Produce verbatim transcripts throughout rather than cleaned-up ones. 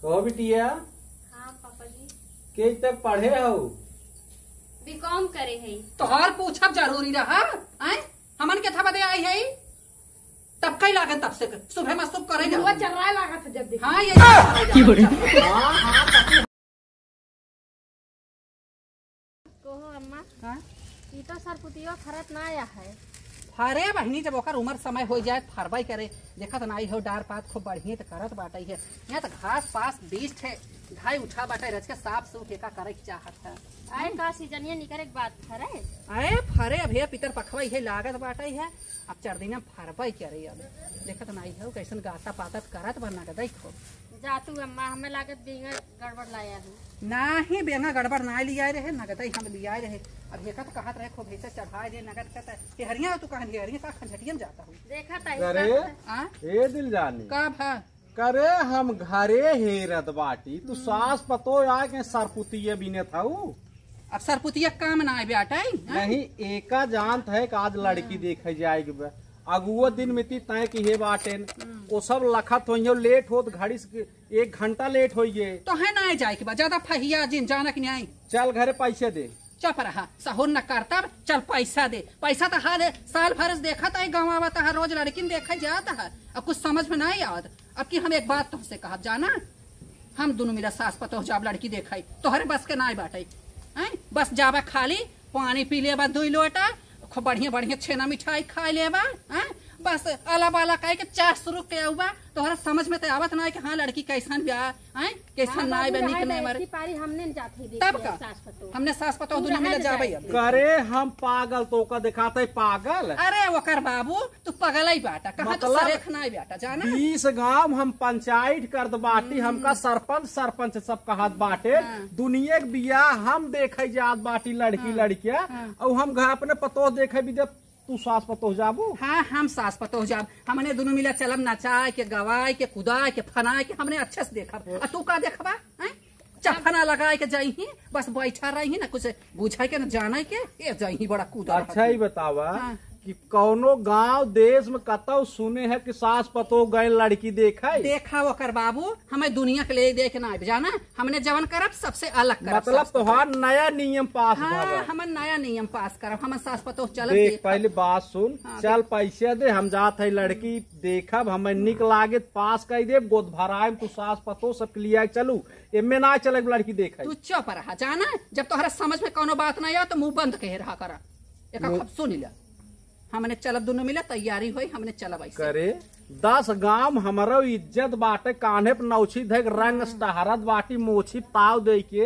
ओ बिटिया, हाँ पापा जी। के तक पढ़े हो? बीकॉम करे है। तोहार पूछब जरूरी रहा, हैं? हमन के था बदे आई है, तब कई लागत तब से सुबह में सुबह करे जाओ। चर्राए लागत है जब देखो। हाँ, ये चर्राए लागत है। हाँ, हाँ, तब से कहो अम्मा, हाँ? ई तो सरपुतियो फरत ना आया है। अरे बहिनी, जब ओकर उम्र समय हो जाए, फरबई करे। देखत ना आई हो, डार पात खूब बढ़िया त करत बाटई है। यहाँ त घास पास बीस ठे धाई उठा बाटे, रच के साफ सूफ एका करे के चाहत है। आए का सीजनिया निकरे के बात फरे? अरे फरे, अब हे पितर पखवा इहे लागत बाटई है, अब चार दिन में फरबई करे। अब देखत ना आई हो, कैसन गाता पाता त करत बा, नगदई खूब। जा तू अम्मा, हमें लागत बींगा गड़बड़ लाया है। नाही, बेंगा गड़बड़ ना लियाए रहे, नगदई हम लियाए रहे। अब हेका त कहत रहे, खूब भैंसा चढ़ाए दे, नगद का त हेहरिया तू कहन हेहरिया का खंझटियन जाता हूँ। देखा ताई अरे, साथ। हाँ? ए दिल जानी। का भा? करे हम घरे हेरत बाटी, तू हम्म। सास पतो आके सरपुतिया बिनत हऊ। अब सरपुतिया काम ना आए बेटा, हैं? नहीं, एका जानत है कि आज लड़की हाँ। देखे जाए के बा। अगुओ दिन में ती तय किहे बाटेन, हम्म। वो सब लखत होइयो, लेट होत घड़ी से एक घंटा लेट होइए। तो है ना जाए के बा, ज्यादा फहिया जिन जाना कि नहीं आई। चल घरे पैसे दे। चुप रहा, सहूर न करता, चल पैसा दे। पैसा तो हाल है, साल भर से देखत है, गाँव आवत है, रोज लड़किन देखे जात है, अब कुछ समझ में नहीं आवत। अब की हम एक बात तुमसे कहब, जाना, हम दुनू मिला सास पतोह जाब लड़की देखे, तोहरे बस के नाई बाटे, हैं? बस जाबा खाली पानी पी लेबा दुई लोटा, खूब बढ़िया बढ़िया छेना मिठाई खाई लेबा, हैं? बस अला बाला कहे के चाह शुरू के आउबा, तोहरा समझ में तो आवत ना है कि हाँ लड़की कैसन बा, हैं? कैसन हाँ ना बाबू, बा, निक रहे नहीं दे, मरे। इसी पारी हमने न जात है तब देखे का? सास पतोह। हमने सास पतोह तू दुनू रहे मिला दे जाबे जाए। अब। करे हम पागल, तो का दिखाते पागल। अरे ओकर बाबू, तू पगल ही बाटा, कहाँ तो मतलब सरेख ना ही बाटा, जाना? बीस गांव हम पंचायत कर द बाटी, हम्म। हमका सरपंच, सरपंच सब कहत बाटे। हाँ। दुनिया के बियाह हम देखे जात बाटी, लड़की हाँ। लड़किया, हाँ। और हम घर अपने पतोह देखे भी जब तू सास पतोह जाबू? हाँ, हम सास पतोह जाब। हमने दुनू मिला चलब नचाए के, गवाए के, कुदाए के, फनाए के, हमने अच्छे से देखब। हाँ। आ तू का देखबा? हैं? चफना लगाए के जाई ही, बस बैठा रही ही ना, कुछ बुझाए के ना जाने के, ये जाई ही बड़ा कूदा अच्छा, रहत ही है। बतावा हाँ। कि कौनो गांव देश में कतौ सुने है कि सास पतोह गए लड़की देखे? देखा ओकर बाबू, हमें दुनिया के ले देख ना आइब, जाना, हमने जवन करब सबसे अलग करब मतलब सास पतोह। तोहार नया नियम पास हाँ, भवा। हमन नया नियम पास करब, हमन सास पतोह चलब देख, देखब। पहले बात सुन, हाँ, चल देख। पैसे दे, हम जात है लड़की देखब, हमें निक लागे त पास कर देब, गोद भराए में तू सास पतोह सबके लिया के चलू, एमे ना चले लड़की देखे। तू चुप रहा, जाना, जब तोहरा समझ में कौनो बात ना आवे तो मुंह बंद कहे रहा करा। एक मुंह खूब सुन ले, हमने चलब दुनू मिला, तैयारी होई, हमने चलब ऐसे। करे दस गांव हमरो इज्जत बाटे, कान्हे पे नौछी धैक रंग हम्म। टहरत बाटी, मोछी ताव दे के,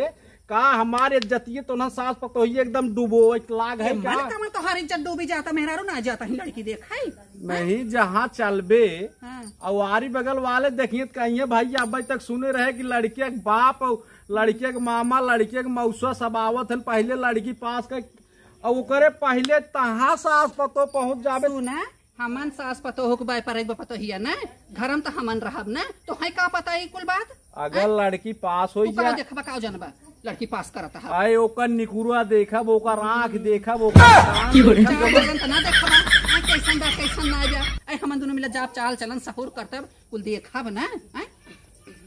का हमार इज्जतिये तो ना सास पतोहिये एकदम डुबो लाग है ये का? मन का मन तोहार इज्जत डूबी जाता, मेहरारू ना जाता ही लड़की देखे। नहीं, जहाँ चलबे हाँ। और आरी बगल वाले देखिए त कहिए, "भैया, अबै तक सुने रहे कि लड़के के बाप और लड़के के मामा, लड़के के मौसा सब आवत हन, पहले लड़की पास कर, और ओकरे पहले तहाँ सास पतोह पहुँच जाबे।" सुना, हमन सास पतोह के बाय पर एक पतोहिया ना, घर में तो हमन रहब ना, तो है का पता ई कुल बात? अगर हैं? लड़की पास होई तू का जा। देखबा, का जनबा? लड़की पास करत है। आए ओकर निकुरा देखब, ओकर आँख देखब, ओकर कान देखब। चाल चलन त ना देखबा, आए कैसन बा, कैसन ना बा। आए हमन दुनू मिला जाब, चाल चलन सहूर करतब, कुल देखब ना, हैं?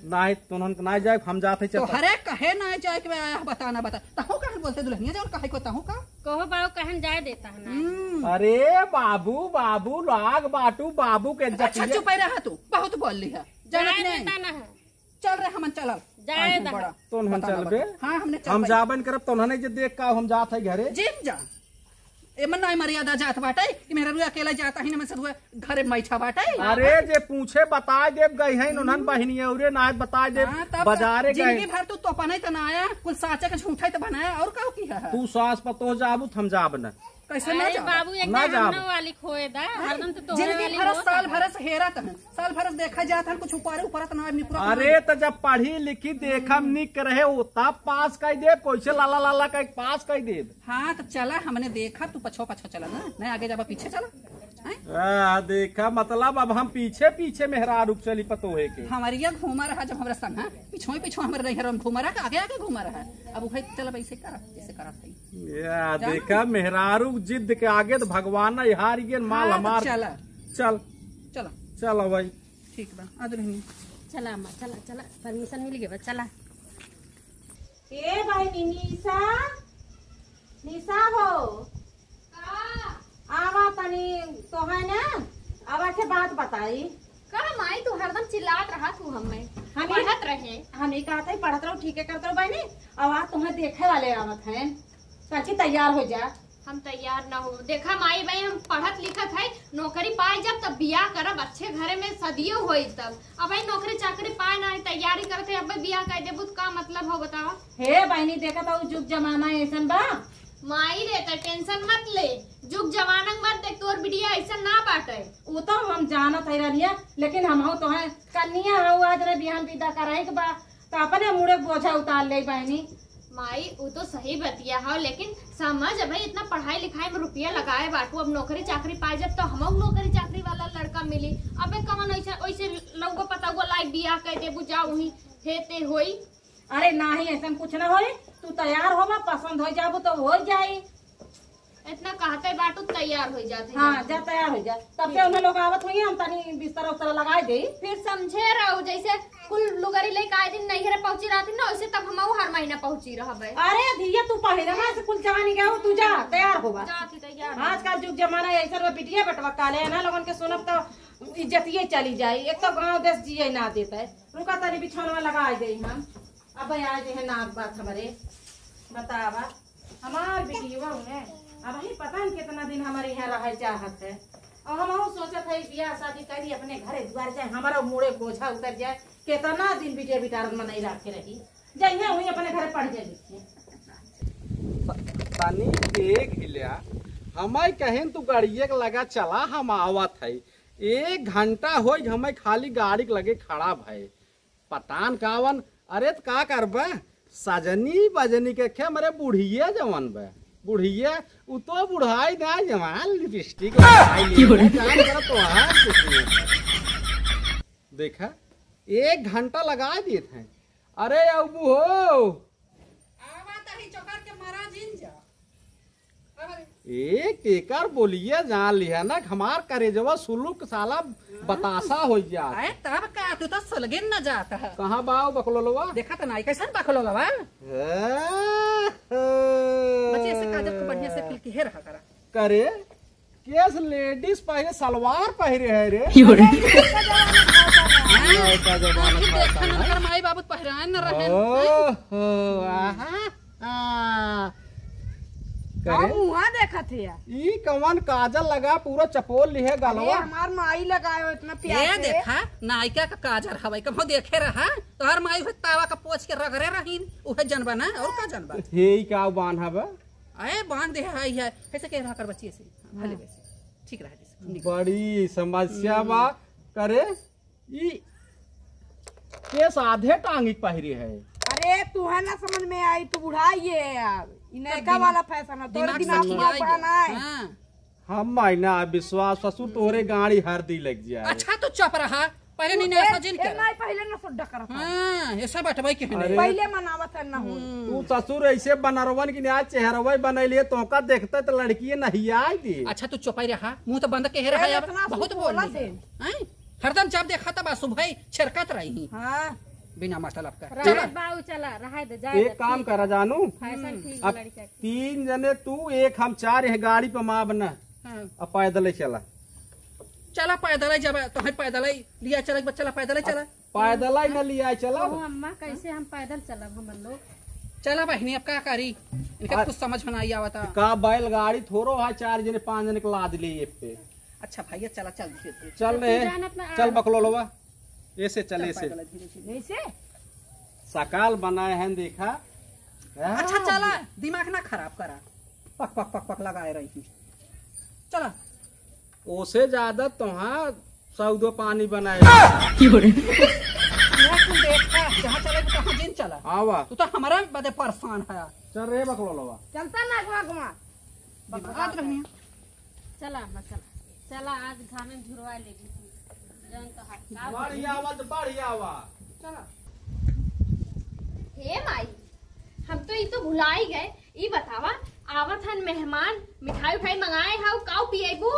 नाहीं, तोहन के ना जाए, हम जात है तो चलता। हरे कहे ना जाए के आया, बता ना बता। तहु का बोलते दुल्हनिया जौन कहे को तहु का? कहो बाबू कहन जाए देता है ना। हम्म। अरे बाबू, बाबू लाग बाटू, बाबू के अच्छा, जतिये। चुप ही रहा तू, बहुत बोल ली है। जानत जाए नहीं। देता ना है। चल रे, हमन चलब। जाए आज हम दहा। बड़ा तोन हम बताना चलबे? बता। हाँ, हमने चल हम भाई। जाबन करब, तोन हने जे देख का हम जात है घरे। जिन जा। एमन नाई मर्यादा जात बाटे कि मेहरारू अकेला जाता ही ना, मैं सरुआ घरे में बैठा बाटे। अरे, जे पूछे बताए देब, गई है उन्हन बहिनी औरे ना बताए देब, हाँ, तब का बाजारे गए। जिंदगी भर तू तोपने त ना आया, कुल साचे के झूठे त बनाया, और का की है? तू सास पतोह जाबू, त हम जाब न। कैसे ना अरे जाबा? बाबू, एक ना बार जाब। हमनो वाली खोए दा, हाँ? हरदम तो तोहरे जिंदगी वाली भर, होत साल है। भर से हेरत हन, साल भर से देखा जात हन, कुछ ऊपर ऊपर त ना निकुरा अरे, त जब पढ़ी लिखी देखम हम्म। निक रहे, वो तब पास कर देब, कैसे लाला लाला कह के पास कर देब। हाँ, त चला, हमने देखा, तू पछो पछो चला ना, नहीं आगे जाबा, पीछे चला। हैं? आ, देखा, मतलब अब हम पीछे पीछे मेहरारू के चली पतोहे के। हमारिया घूमा रहा जब हमरा संग, हाँ? पिछो पिछो हमरे नहीं, हम घूमा रहा, आगे आगे घूमा रहा। अब उहे चला, ऐसे करा, ऐसे करा था। या, जाना? देखा, मेहरारू जिद के आगे त भगवान हार गए, माल हाँ, तो हमार। चला। चल। चला। चल भाई। ठीक बा, आ दुल्हनी। चला अम्मा, चला, चला, permission मिल गया, चला। ए बहिनी निशा, निशा हो। का? आवा तनी, तोहे ना, आवा के बात बताई। का माई, तू हरदम चिल्लात रहा तू हमें। हम ई पढ़त रहे। हम ई कहत हई, पढ़त रहो, ठीके करत रहो बहिनी। अब आज तुम्हें देखे वाले आवत हैं, ताकि तैयार हो जा। हम तैयार ना हो। देखा माई बहिन, हम पढ़त लिखत है, नौकरी पाए जब तब बियाह करब, अच्छे घरे में सदियों होई तब। अब भाई नौकरी चाकरी पाए ना है, तैयारी करत है, अब बियाह कर देबू त का मतलब हो बतावा? हे बहिनी, देखत हऊ जुग जमाना ऐसन बा। माई रे, त tension मत ले, जुग जमाना के मत देख, तोर बिटिया ऐसन ना बाटे। उ तो हम जानत है रनिया, लेकिन हमहू तो है कन्या हऊ, आज रे बिहान विदा कराई के बा, त अपने मुड़े बोझा उतार ले बहिनी। माई, उ तो सही बतिया हो, लेकिन समझ भाई, इतना पढ़ाई लिखाई में रुपया लगाए बाटू, अब नौकरी चाकरी पाए जब तो हमहू नौकरी चाकरी वाला लड़का मिली। अबे कवन ऐसे, ऐसे लउगो पतउगो लाइक बियाह कर देबू, जा उही हेते होई। अरे नाही, ऐसन कुछ ना होई, तू तैयार होबा, पसंद हो जाबू तो हो जाई। इतना कहते बाटू तैयार हो जाते हाँ, हैं। जा तैयार हो जा। तब से उन्हें लोग आवत हुई, हम तनी बिस्तर उस्तर लगाए दे। फिर समझे रहो, जैसे कुल लुगरी लेके आए दिन नैहरे पहुंची रहती ना, वैसे तब हम हर महीना पहुंची रहबे। अरे धिया, तू पहले ना से कुल जानी गया हो, तू जा तैयार होबा। जाती तैयार। आजकल जुग जमाना ऐसा बा, बिटिया बेटवा काले है ना, लोगन के सुनब तो इज्जतिये चली जाई। एक तो गांव देश जिए ना देता है। रुका तनी बिछौनवा लगाए दे हम। अब आ जे है नाक बात हमरे, बतावा, हमार बिटिया उन्हें अब ही पता न कितना दिन हमारे यहाँ रहे चाहत है। और हम सोचत है बियाह शादी करी अपने घरे दुआर जाए, हमारा मुड़े बोझा उतर जाए, कितना दिन बिटिया बिटारन में नहीं रखे रही, जइहे हुई अपने घरे पढ़ जाए लिखे। तनी देख लिया, हमार कहेन तू गाड़िए के लगा चला, हम आवत है। एक घंटा होई हमें खाली गाड़ी के लगे खड़ा भए। पता न कावन, अरे त का करबे, सजनी बजनी के खे मरे बुढ़िया जवन बे, बुढ़िया उ तो बुढ़ाई ना जवान लिपस्टिक लगाई ली है, जान कर तो है कुछ नहीं। देखा, एक घंटा लगा दिए थे। अरे अबू हो, आवा तही चोकर के मरा जिन जा। एक एकर बोलिए जान लिया ना, हमार करेजवा सुलुक साला बतासा हो गया। अरे तब का, तू तो सुलगिन न जात है। कहाँ बा वो बकलोलवा? देखा तो नाई कैसन बकलोलवा। बच्चे ऐसे काजल को बढ़िया से पिल के हे रहा करा। करे, केस लेडीज पहले सलवार पहरे है रे। क्यों रे? नौका जमाना आखिर था, देखा ना, ना। उनकर माई बाबू पहरान न रहे। ओहो, आहा। हाँ। करे? मुँहा देखत है यार। ई कवन काजल लगा, पूरा चपोल लिहे अरे, गलवा। हमार माई लगायो इतना प्यार ए से। देखा, नायिका का काजल हवाई, कबो देखे रहा? तोहर माई उहे तावा का पोछ के रगरे रहीन, उहे जनबा ना, और का जनबा? हे, ई का बांध हवे? अरे, बांध दे, हाय, हाय। कैसे कह रहा कर बच्ची ऐसे? हाँ, भले हाँ। वैसे। ठीक रहा जैसे। बड़ी समस्या बा। हम्म। करे? ई केस आधे टांगी के पहिरी है। अरे, तू है ना समझ में आई, तू बुढ़ा ये है यार। ई नयका दिमाग, वाला फैशन है, तोरे दिमाग दिमाग सही में आई ऊपर है। ना है। हाँ। हम मायना विश्वास ससुर तोरे गाड़ी हर दी लग जाए। अच्छा, तू चुप रहा, पहले नहीं ए, नया सजिन ए, के। नहीं, पहले ना सुड्ढा करत है। हाँ, ऐसा बटवाई के अरे। नहीं। पहले मनावत है ना हो। हम्म। तू ससुर ऐसे बनरवन की न्याय चेहरवा बनैले, तोका देखते तो लड़किए नहीं आई दी। अच्छा, तू चुपाई रहा, मुंह तो बंद के रहा अरे, यार, इतना बहुत बोल बोला ली। से। हैं? हरदम जब देखा तब सुबह ही छिड़कत रही। हाँ। बिना मतलब का। रहे चला। बाऊ, चला, रहे दे, जाए एक दे, काम ठीक करा है। जानू। फैशन ठीक अब लड़का के। तीन जने तू, एक हम, चार, यह गाड़ी पे माँ बना। हाँ। अब पैदल ही चला। चला पैदल ही जब, तो है पैदल ही लिया चला, एक बार चला पैदल ही चला। अब पैदल ही न लिया चला। ओ अम्मा, कैसे हम पैदल चलब हमन लोग? चला बहिनी, अब का करी? इनका आ- कुछ समझ में नहीं आवता। का बैलगाड़ी थोड़ो है, चार जने, पाँच जने के लाद ले ये पे। अच्छा भैया, चला, चल धीरे धीरे। चल तो रे, तू जानत ना, चल आ। बकलोलवा, ऐसे चल, चल ऐसे। पैदल धीरे धीरे। ऐसे? सकाल बनाए हैं, देखा। अच्छा, हाँ। चला, दिमाग ना खराब करा, पक पक पक पक लगाए रही। चला। ओसे ज्यादा तोहार सौदो पानी बनाए। क्यों रे? यह तू देखा, जहाँ चले तहाँ जिन चला। आवा। तू तो हमारा बदे परेशान है। चल रे बकलोलवा। चलता ना अगवा अगवा। दिमाग रहनी। चला अम्मा, चला। चला, आज घामे में झुरवा लेगी। जौन तो हाथ का बढ़िया आवा, तो बढ़िया आवा। चला। हे माई, हम तो ई तो भुलाई गए। ई बतावा, आवत हन मेहमान, मिठाई उठाई मंगाए हऊ, काऊ पिएबू?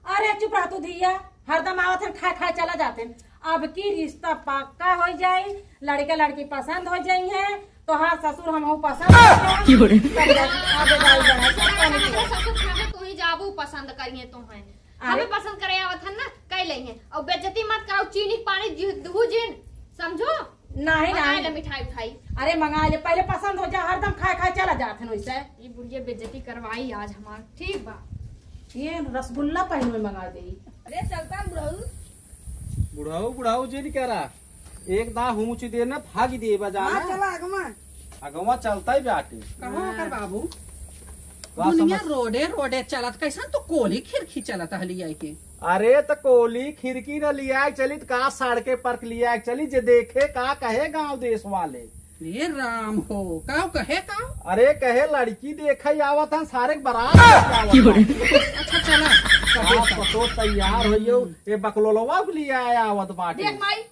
अरे चुप रह तू धिया, हरदम आवत हन, खाए खाए चला जाते हैं। अब की रिश्ता पक्का होइ जाई, लड़का लड़की पसंद होइ जाई हैं, तोहार ससुर हमहू पसंद होइ जाई। की हो रे? तब जाके आगे बढ़ाई, बढ़ाई, सब पानी पिया। ससुर खाबे तू ही जाबू, पसंद करिए तो हैं। अरे। हमें पसंद करे आवत हन ना, कई लेइहें। अउर बेइज्जती मत कराओ, चीनी के पानी जि-, दूहू जिन, समझो? नाही, मंगाए नाही। ले मिठाई उठाई। अरे मंगाए ले, पहिले पसंद होइ जा, हरदम खाए खाए चला जात हन वैसे। ई बुढ़िया बेइज्जती करवाई आज हमार, ठीक बा। ये रसगुल्ला पहिले मंगाए देई। अरे चलता बुढ़ऊ। बुढ़ऊ, बुढ़ऊ जी नहीं कह रहा, एक दा हुमुची देर ना भागी देबा जाना। हाँ, चला अगवा। अगवा चलता ही बाटे। कहाँ ओकर बाबू? का दुनिया समझ- रोडे रोडे चलत, कैसन तो कोली खिड़की चलत हली आई के। अरे त कोली खिड़की न लिया के चली त का सड़के पर लिया के चली, जे देखे का कहे गांव देश वाले। हे राम हो, का कहे का? अरे कहे लड़की देखे आवत हैं, सारे के बारात लेके आवत की हो रे? बाटे। अच्छा चला। हाँ, पतो तैयार होइयो, ये बकलोलवा के लिए आया आवत बाटे। देख माई,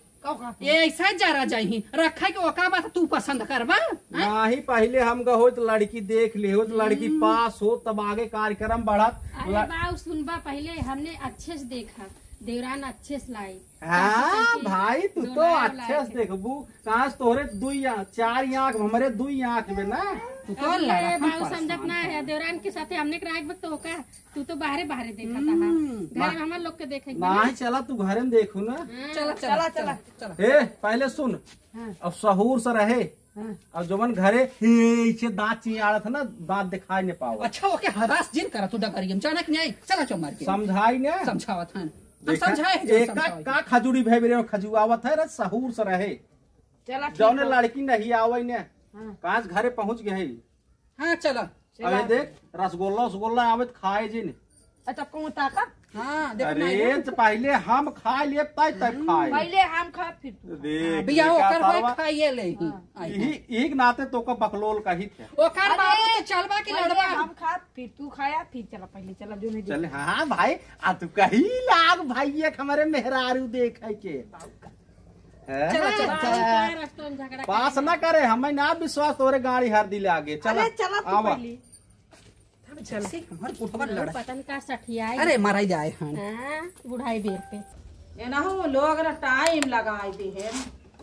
ये ऐसा जरा जाही, रखे के ओका बात तू पसंद करबा? हैं? नाही, पहिले हम कहो तो लड़की देख ले हो, तो लड़की हम्म। पास हो, तब आगे कार्यक्रम बढ़त। अरे ल- बाऊ, सुनबा, पहिले हमने अच्छे से देखा, देवरान अच्छे से लाई। हाँ, कैसे कैसे भाई, तू तो दोनों अच्छे लायक से है। देखबू। कहाँ से तोहरे दुई आँख, चार आँख, हमरे दुई आँख में ना। तू तो अरे लड़कन बाऊ, परेशान समझत ना है। है, देवरान के साथे हमने के राख बा तो का? तू तो बाहरे बाहरे देखत हम्म। हा। घर में हमार लोग के देखे के बा ना। नाही, चला तू घरे में देखू ना। हाँ। चला, चला, चला, चला। चला। ए, पहिले सुन। हाँ। अब सहूर से रहे। हाँ। अब जवन घरे हे, इसे दाँत चियाड़त है ना, दाँत दिखाई नहीं पावत। अच्छा, ओके हरास जिन करा तू डगरिया में, जाना कि नहीं? चला चो मार के। समझाई ने। समझावत हन। हम देखा, समझाए हैं जो एक का, समझावे का के। खजूरी भाई मेरे खजुआवत है रे, सहूर से रहे। चला, ठीक जौने बा। लड़की नहीं आवै ने, हाँ। कांच घरे पहुँच गए। हाँ, चला। चला। अबे देख, रसगुल्ला, रसगुल्ला आवे त खाए जिन। अच्छा, कौन ताकत? हाँ, देख अरे, नहीं है। त पहिले हम खाए लेब, तब, तब हम्म, खाए। पहिले हम खा, फिर तू खा। देख, हाँ, बिया देखा ओकर होए सारवा। खाइए ले ही। हाँ। आई यही, है। यही के नाते तो का बकलोल कही थे। ओकर अरे, बाबू तो चलबा की पहिले लड़बा। हम खा, फिर तू खाया, फिर चला, पहिले चला, जो नहीं चले, देखा। हाँ भाई, आ तू कही लाग भाई, एक हमारे मेहरारू देखे के। बाबू का। हैं? चला, चला, चला। हाँ, रस्तों में झगड़ा पास करे। ना करे, हमें ना विश्वास तोरे गाड़ी हर दिले आगे। चला, अरे, चला तू आवा। पहली। चल। से हमार बुढ़वा लड़ा। पतन का सठियाई। अरे, मराई जाए हन। हाँ, बुढ़ाई बेर पे। ये ना हो, लोग ना टाइम लगाई दे हैं।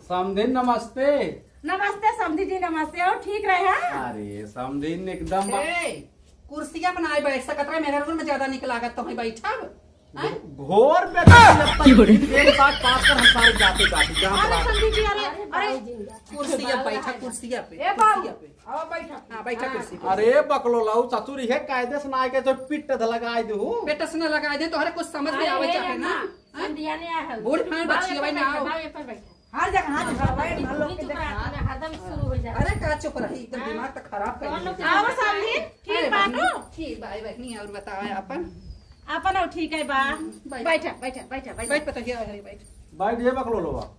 समधिन नमस्ते। नमस्ते समधी जी, नमस्ते। और ठीक रहे हैं? अरे, समधिन एकदम बा- ए, कुर्सिया पर ना आए बैठ सकत रहे, मेरा रूम में ज्यादा निक लागत तो वहीं बैठब। हैं? घोर बेटा, जब तक एक बात पास कर, हम सारे जाते जाते, जहाँ अरे पर समधी जी, अरे, अरे, अरे, बाबूजी, कुर्सिया बैठा, कुर्सिया पे, ए बाबू, कुर्सिया पे। आओ बैठा। हाँ, बैठा हाँ। कुर्सी पे। अरे बकलोलऊ, ससुर इहे कायदे से ना आके जो पिट ध लगाए दू। पेट से ना लगाए दे, तोहरे कुछ समझ में अरे आवे चाहे ना। ना, हैं? समधिया ने आ हल। बूढ़ भाई बाबू, बचिया ये पर भाई ना बैठा, आओ। बाबू ये पर बैठा। हर जगह हाथ उठावा, ये भाई लोग के चुप देखा। रहा, हरदम शुरू हो जाए। अरे का चुप रही, एकदम हाँ। दिमाग तो खराब कर कौन दिया। लोग आओ सामने, ठीक अरे बाटू? बहनी, ठीक बा, ए बहनी, और बताओ अपन। अपन हो, ठीक है बा। हम्म, बैठ। बैठा, बैठा, बैठा, बैठा। बैठ पतोहिया, अरे बैठ। बैठ ये बकलोलवा।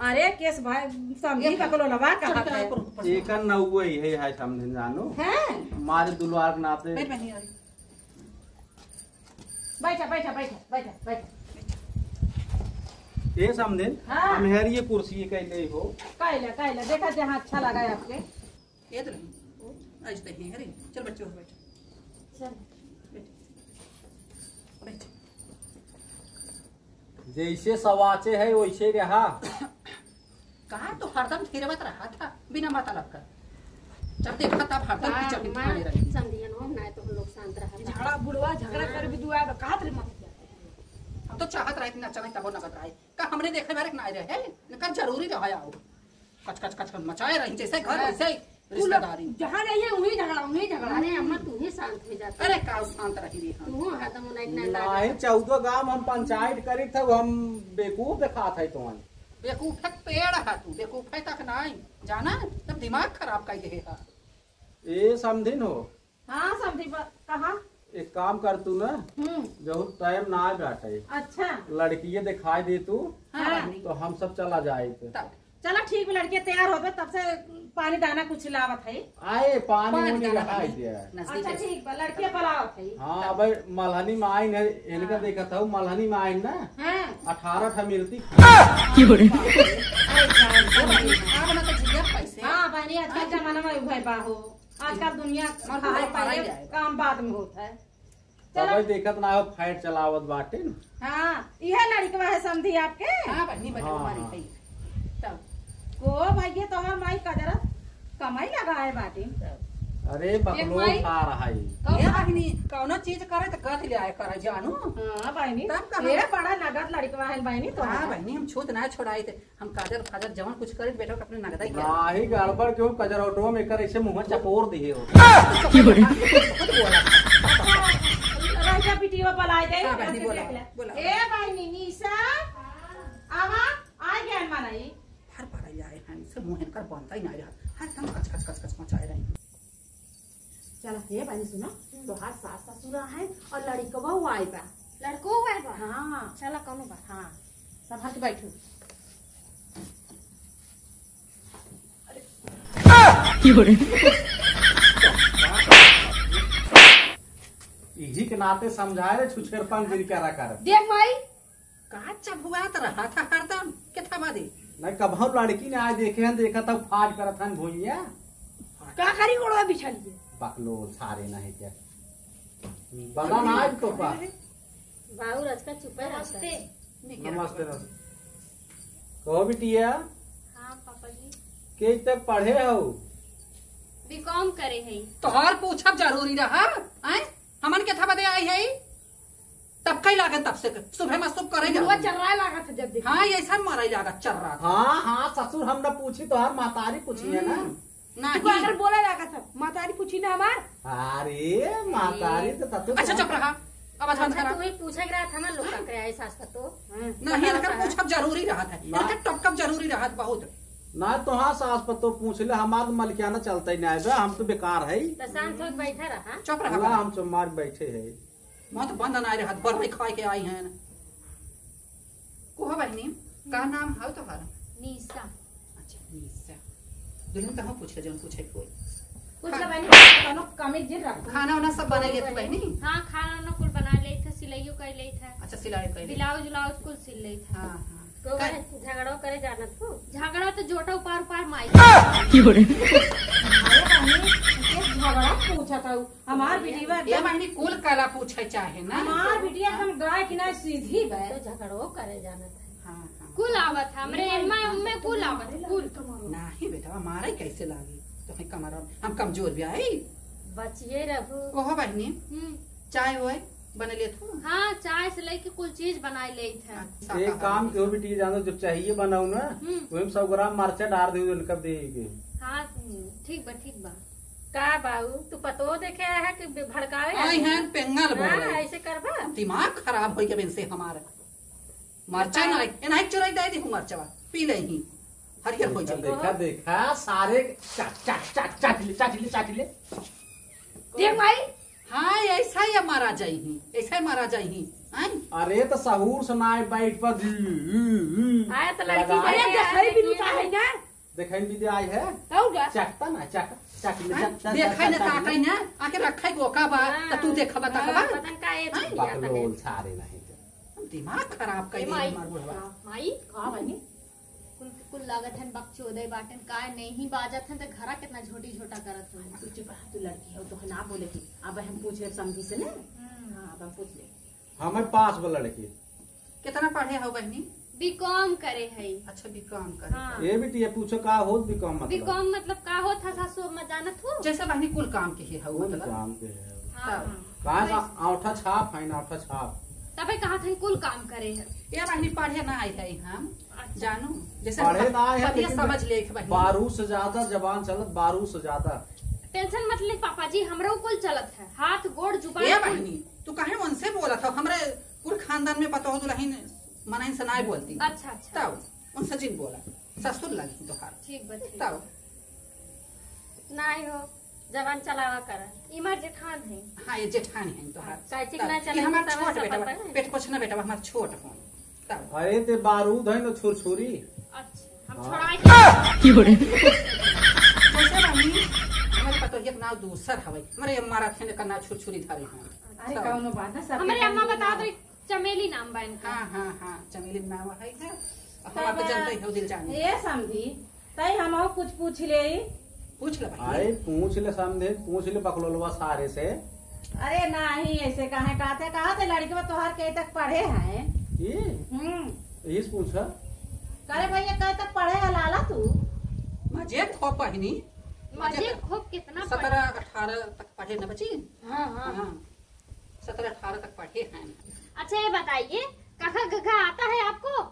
अरे केस भाई, समधी ये बकलोलवा कहा चल, था। ऊपर, ऊपर। एकर नौवे ही है, है समधिन जानो। हैं? मारे दुलवार के नाते। बैठ बहनी, अरे। बैठा, बैठा, बैठा, बैठा, बैठा। ए समधिन, हाँ। हम हेर ये कुर्सी ये कैले हो। कैला, कैला, देखा जहाँ अच्छा लगा है आपके। ये तो नहीं। आज तो ही, अरे, चल बच्चों, बैठ। चल। बैठ। बैठ। जैसे सवाचे है, वैसे रहा। कहाँ तो हरदम थिरवत रहा था, बिना मतलब का। जब देखा तब हरदम का कीचड़ में हमार ठाने रही। समधियन हो, ना तो हम लोग शांत रहा था। झगड़ा, बुढ़वा झगड़ा कर भी दुआ बा, कहत रे मत किया। हम तो चाहत रहे कि ना चले, तबो नगद रहे। का हमने देखे बारे के ना रहे, इनका जरूरी रहा आओ। कच, कच, कच, कच मचाए रही, जैसे घर, हाँ। वैसे ही तू लोग रिश्तेदारी। जहाँ जाइए, वहीं झगड़ा, वहीं झगड़ा। अरे अम्मा, तू ही शांत हो जाती। अरे का शांत रही रे हम। तू हरदम उन्हें इतना नहीं, लाड। चौदह गांव हम पंचायत करी थे, हम बेवकूफ दिखात है तुम्हें। बेवकूफ है पेड़ है तू, बेवकूफ है तक नहीं। जाना, तब दिमाग खराब कर दे है। ए समधिन हो। हाँ, समधी बा-, कहाँ? एक काम कर तू ना, हम्म। जहू टाइम ना आ बाटे। अच्छा। लड़किये दिखाई दे तू, हाँ। तो हम सब चला जाए थे। तब। चलो ठीक बा, लड़किये तैयार होबे, तब से पानी दाना कुछ लावत है। आए, पानी पानी वानी दाना रखाई पानी। दे। नजदीक अच्छा, है। ठीक बा, लड़किये बुलावत है। हाँ, अब मलहनी में आइन है, इनका हाँ। देखत हूँ, मलहनी में आइन ना, हाँ। अठारह ठा मिलती। की बोले? अरे जान से भाई, आप ना तो झिझक कैसे? हाँ, बहनी, आजकल जमाना में उभय बा हो। आजकल दुनिया हमार खाए बुढ़वा पाए पाई जाए। काम बाद में होत है। चलो। तबै देखत ना हो, फाइट चलावत बाटे न। हाँ, इहे लड़िकवा है समधी आपके? हाँ बहिनी, बहिनी हाँ, हमारी हाँ। है। तब को भैया तोहर माई कजरत कमाई लगाए बाटे। अरे बकलोल माई। खा रहा है। ए बहिनी, कौनो चीज करे त गथ ले आए करे जानू। हाँ बहिनी, तब कहाँ? ए बड़ा नगद लड़िकवा है बहिनी तोहर। हाँ बहिनी, हम छूत ना छोड़ाई थे। हम काजर फाजर जवन कुछ करी बेटा, अपने नगदाई करी। नाही गड़बड़ क्यों, कजर ऑटो में कर ऐसे मुंह चपोर दिए हो। राजा बिटिया पलाई दे, हाँ, बहिनी, ऐसे बोला, देख ले। बोला। ए भाई निशा, आवा, आ गया मनाई। हर पारा ले आए हैं, इसे मुंह इनकर बनता ही ना रहा। हर दम कच कच कच कच मचाए रहे हैं। चला, हे बहिनी सुना, हम्म। तोहार सास ससुर आए और लड़िकवा आए बा। लड़को आए बा? हाँ। चला, कौनो बात। हाँ, सब हट बैठो। इही के नाते समझाए रे, छुछेरपन जिन करा कर। देख माई, का चबुआत रहा था हरदम, के था बादी? नहीं, कबहू लड़की ने आज देखे हैं, देखा था फाट करत हन भुइया। का करी गोड़वा बिछल के? बकलोल सारे नहीं क्या? बता ना आज तो पा। बाबू राज का चुप है। नमस्ते। नमस्ते, नमस्ते। कहो बिटिया। हाँ पापा जी। के तक पढ़े हो? बीकॉम करे है। तोहार पूछब जरूरी रहा, आय? हमन के था बदे आई है? तब कई लागत तब से सुबह में सुबह करे मुँह जाओ। चर्राए लागत है जब देखो। हाँ, ये सब मारा ही लागत चर्रा। हाँ, हाँ, ससुर हम न पूछी, तोहार महतारी पूछी है ना। हम्म, नहीं। तू अगर बोला लागत है, महतारी पूछी ना हमार। अरे, महतारी तो तत्व अच्छा, चुप रहा। अब अच्छा, अच्छा, करा। तू ही पूछे के रहा था ना, लोग का करे आई सास का तो। हाँ। नहीं, इनकर पूछब जरूरी रहत है। ना। इनकर टपकब जरूरी रहत बहुत। ना, तोहार सास पर तो पूछ ले, हमार तो मलिकाना चलता ही नहीं बे, हम तो बेकार है। तो शांत होके बैठा रहा। चुप रहा। हम चुप मार बैठे है। मत बंद ना रहत, बरई खाए के आई हैं। कोह बहिनी, का नाम हव तोहर? निशा। अच्छा, निशा। दुल्हन कहाँ पूछे, जौन पूछे कोई? कुछ खा- ना बहिनी, कोनो कमी जिन रख। खाना वाना सब बना लेत बहिनी? हाँ, खाना वाना कुल बना लेत है, सिलाइयो कर लेत है। अच्छा, सिलाई कर लेत। ब्लाउज व्लाउज कुल सिल लेत है। हाँ, हाँ। तो का- वह झगड़ो करे जानत हो? झगड़ा तो जोटा उपार उपार माई। की हो रे? अरे बहिनी, ये झगड़ा पूछत हऊ। हमार बिटिया ए एकदम बहिनी, कुल कला पूछे चाहे ना। हमार बिटिया एकदम गाय की ना सीधी बा। तो झगड़ो करे जानत है। हाँ, हाँ। कुल आवत है, हमरे अम्मा, अम्मे कुल आवत है, कुल। नाही बेटा, मारे कैसे लागी? तो है कमर, हम कमजोर भी आई। बचिए रहू। ओहो बहिनी, हम्म। चाय होए, बने लेत हो? हाँ, चाय से लेके कुल चीज बनाए लेत है। अच्छा, एक काम कहो बिटिया, जानो जब चाहिए बनाऊ ना, हम्म। वही में सौ ग्राम मरचा डार दे उनका दे के। हाँ, ठीक बा, ठीक बा। का बाऊ, तू पतो देखे आया है कि भड़कावे आई आया है? हैं, पेंगल बोल हाँ, रहे। ऐसे करबा? दिमाग खराब होई गबे इनसे हमार। मरचा ना, ए, नहीं चुराई दे दी हूँ मरचवा, पी ले ही, हरियर हो देखा, जाई। देखा, देखा, सारे चाट, चाट, चाट, चाट ले, चाट ले, चाट ले। देख भाई। हाँ, ऐसा ही मारा जाई ही, ऐसा ही मारा जाई ही। हैं? अरे तो सहूर से ना बैठ पर। आया तो लड़की लगा। अरे, देखई भी लुका है ना। देखई भी दे आई है। और का? चखता ना, चख, चख ले, हाँ? चख, चख, देखई चख, ना, चख ले। ताकई ना, आके रखई गोका बा, हाँ। त तू देखबा, हाँ, तकबा। पता न का ये हाँ? चीज आता है। बकलोल सारे नहीं तो। दिमाग खराब कर ए दिया माई, हमार बुढ़वा। हाँ, माई, हाँ बहिनी। कुल, कुल लागत हन बकचोदे बाटन, काय नहीं बाजत हन, त घरा कितना झोटी झोटा करत हन। तू चुप रह, तू लड़की हो, तो ना बोले की। अब हम पूछ ले समधी से ना। हम्म। हाँ, अब हम पूछ ले। हमें पास बा लड़की। कितना पढ़े हो बहिनी? बीकॉम करे है। अच्छा, बीकॉम करे हाँ। है। ए बिटिया, पूछो का होत बीकॉम मतलब? बीकॉम मतलब का होत है सासू अम्मा जानत हो? जैसे बहिनी कुल काम के ही है, कुल मतलब। काम के है। हाँ, तब। हाँ। कहाँ का औंठा छाप है ना, औंठा छाप। तबे कहा थे कुल काम करे है। ये बहिनी पढ़े ना आए है हम, अच्छा। जानू, जैसे पढ़े ना आए हैं, पतिया लेकिन समझ ले एक बहिनी। बारूद से ज्यादा जबान चलत, बारूद से ज्यादा। टेंशन मत ले पापा जी, हमरो कुल चलत है, हाथ गोड़ जुबान ए कुल। बहिनी, तू काहे उनसे बोलत हो? हमरे कुल खानदान में पतोह दुलहिन मनइन से नाय बोलती। अच्छा, अच्छा। तब उनसे जिन बोला, ससुर लगी तोहार। ठीक बा, ठीक। तब। नाय हो, जबान चलावा कर। ई हमार जेठान है। हाँ, ये जेठान है तोहार। अच्छा, ठीक तब। ना ये चले, हमार तब छोट सब बेटा, पता है। पेट पोछना बेटा, हमार छोट हो। तब। अरे ते बारूद है न छुरछुरी। अच्छा, हम हाँ। छोड़ाई के की हो रे? जैसे बहिनी, हमारे पतोहिया के नाव दूसर हवे। हमारे अम्मा रखे ने का नाव छुरछुरी धरे हैं। अरे तब। कौनो बात ना, सब हमरे अम्मा बता दो, चमेली नाम बा इनका। हाँ, हाँ, हाँ, चमेली नाम है इधर। अब हम तब, आपको जानते हैं, दिल जाने। ए समधी, तई हमहू कुछ पूछ ले। पूछ ले भाई। अरे पूछ ले समधी, पूछ ले बकलोलवा सारे से। अरे नाही, ऐसे काहे कहत है? कहत है लड़कवा तोहार कई तक पढ़े हैं? ये? हम्म। यही से पूछा। करे भैया, कई तक पढ़े है लाला तू? मजे खो पहनी। मजे मजे खो कितना पढ़े? सत्रह अठारह तक पढ़े न बची। हाँ, हाँ। हाँ, सत्रह अठारह तक पढ़े हैं। अच्छा, ये बताइए, कखा गखा आता है आपको?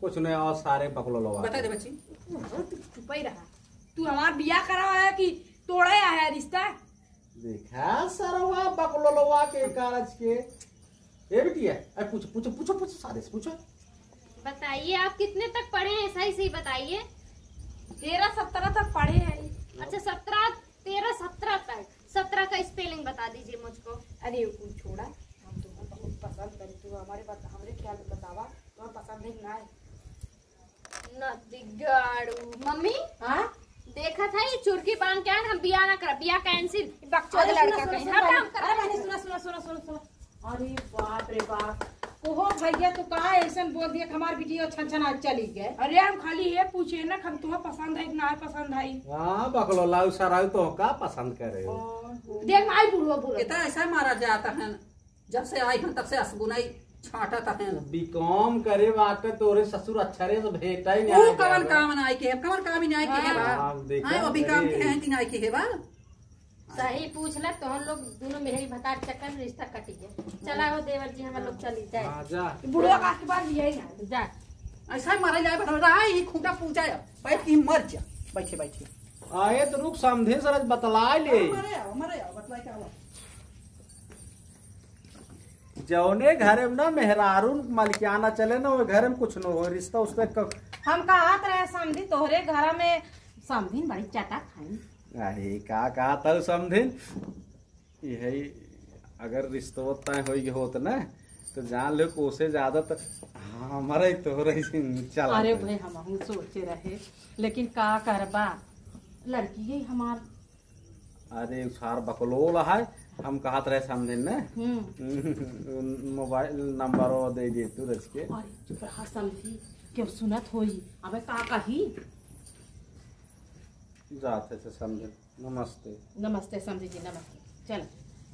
कुछ नहीं, और सारे बकलोलवा बता दे बच्ची। तू चुप ही रहा। तू हमार बियाह करावा है कि तोड़े आया है रिश्ता? देखा सरवा बकलोलवा के कारज के। ए बिटिया, अरे पूछो, पूछो, पूछो, पूछो, सादे से पूछो। बताइए, आप कितने तक पढ़े हैं, सही सही बताइए। तेरह सत्रह तक पढ़े हैं। अच्छा, सत्रह, तेरह सत्रह तक। सत्रह का स्पेलिंग बता दीजिए मुझको। अरे वो छोड़ा, हम तुम्हें बहुत पसंद करी, तू हमारे बत-, हमरे ख्याल में बतावा, तुम्हें पसंद है कि ना है? नदिगाड़ू। मम्मी, हाँ? देखा था ये चुरकी बांध के आन, हम बिया ना करब, बिया कैंसिल। बकचोद अरे लड़का सुनो, कहीं, सुनो, हटा, सुनो, हम करब। अरे बहनी, सुना, सुना, सुना, सुना, सुना। अरे बाप रे बाप, ओहो भैया, तू का ऐसन बोल दिया कि हमार वीडियो छन छन आज चली गए। अरे हम खाली ये पूछे ना कि हम तुम्हें पसंद है कि ना है पसंद है। हाँ, बकलोला उ सराउ तो का पसंद करे हो? देख माई बुढ़वा बुढ़वा। इतना ऐसा मारा जाता है ना, जब से आई हम तब से असगुनाई छाटत है। बीकॉम करे बाटे तोरे ससुर अक्षरे से भेटा ही नहीं तू आगे कवन बा। काम नाई के, कवन काम ही नाई के हाँ। बा? आप देखा हाँ, वो बीकॉम करे। के हैं कि नाई के बा? सही पूछ ले, तोहन लोग दोनों मेहरी भतार चक्कर में रिश्ता कटी गया। चला हो देवर जी, हम लोग चली जाए। हाँ, जा। बुढ़वा का के बाद यही ना। जा। ऐसा मारा जाए, बता रहा है, ये खूंटा पूजा है, पैर की मर जा। बैठे, बैठे। आए तो रुक, समझे सर, बतला ले। हाँ, मरे आओ, मरे आओ, बतला के आओ। जौने घरे में ना मेहरारू मलिकाना चले ना, वो घरे में कुछ न हो, रिश्ता उस पे क- हम कहत रहे समधी, तोहरे घरा में समधिन बड़ी चटक है। अरे, का कहत हऊ समधिन? यही अगर रिश्तो तय होई के होत ना, तो जान लो कि ओसे ज्यादा तो हमारा ही तोहरा ही चला अरे था। भाई, हम सोचे रहे, लेकिन का करबा, लड़की ही हमार। अरे, उ सार बकलोल है, हम कहत रहे समधिन ने। हम्म। मोबाइल नंबर वो दे दे तू रच के। अरे, चुप रहा समधी, केहू सुनत होई। अबे का कही? जात है से समधिन। नमस्ते। नमस्ते समधी जी, नमस्ते। चल,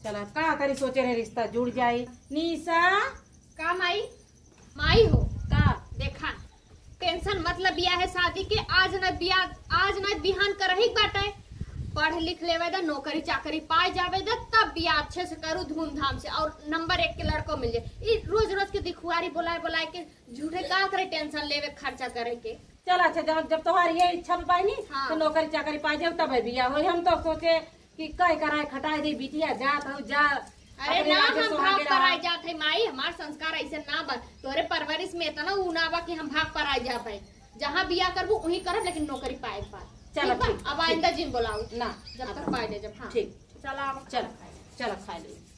चल, अब का करी, सोचे रहे रिश्ता जुड़ जाई। निशा। का माई? माई हो का? देखा, टेंशन मत ल बियाह शादी के, आज न बियाह, आज न बिहान करही बाटे। पढ़ लिख लेवे द, नौकरी चाकरी पाए जावे द, तब बियाह अच्छे से करू, धूमधाम से, और नंबर एक के लड़को मिल जाए। ई रोज रोज के दिखुआरी बोलाए बोलाए के झूठे का करे टेंशन लेवे, खर्चा करे के। चल अच्छा, जब, जब तोहार ये इच्छा बा बहिनी, हाँ। तो नौकरी चाकरी पाए जाओ तब बियाह होई। हम तो सोचे कि कह कराए खटाए दे बिटिया, जात हो जा। अरे अपने ना, राज्य हम सोहागे भाग रहा। पराए जात है माई, हमार संस्कार ऐसे ना बा। तोरे परवरिश में इतना ऊ ना बा कि हम भाग पराए जात है। जहाँ बियाह करबू वहीं करब, लेकिन नौकरी पाए के बाद। चलो, ठीक बा? ठीक, अब ठीक। आइंदा जिन बोलाऊ। ना, जब तक अब पाए दे जब, हाँ। ठीक। चला अब चल, खाना खाए। चल खाए ले।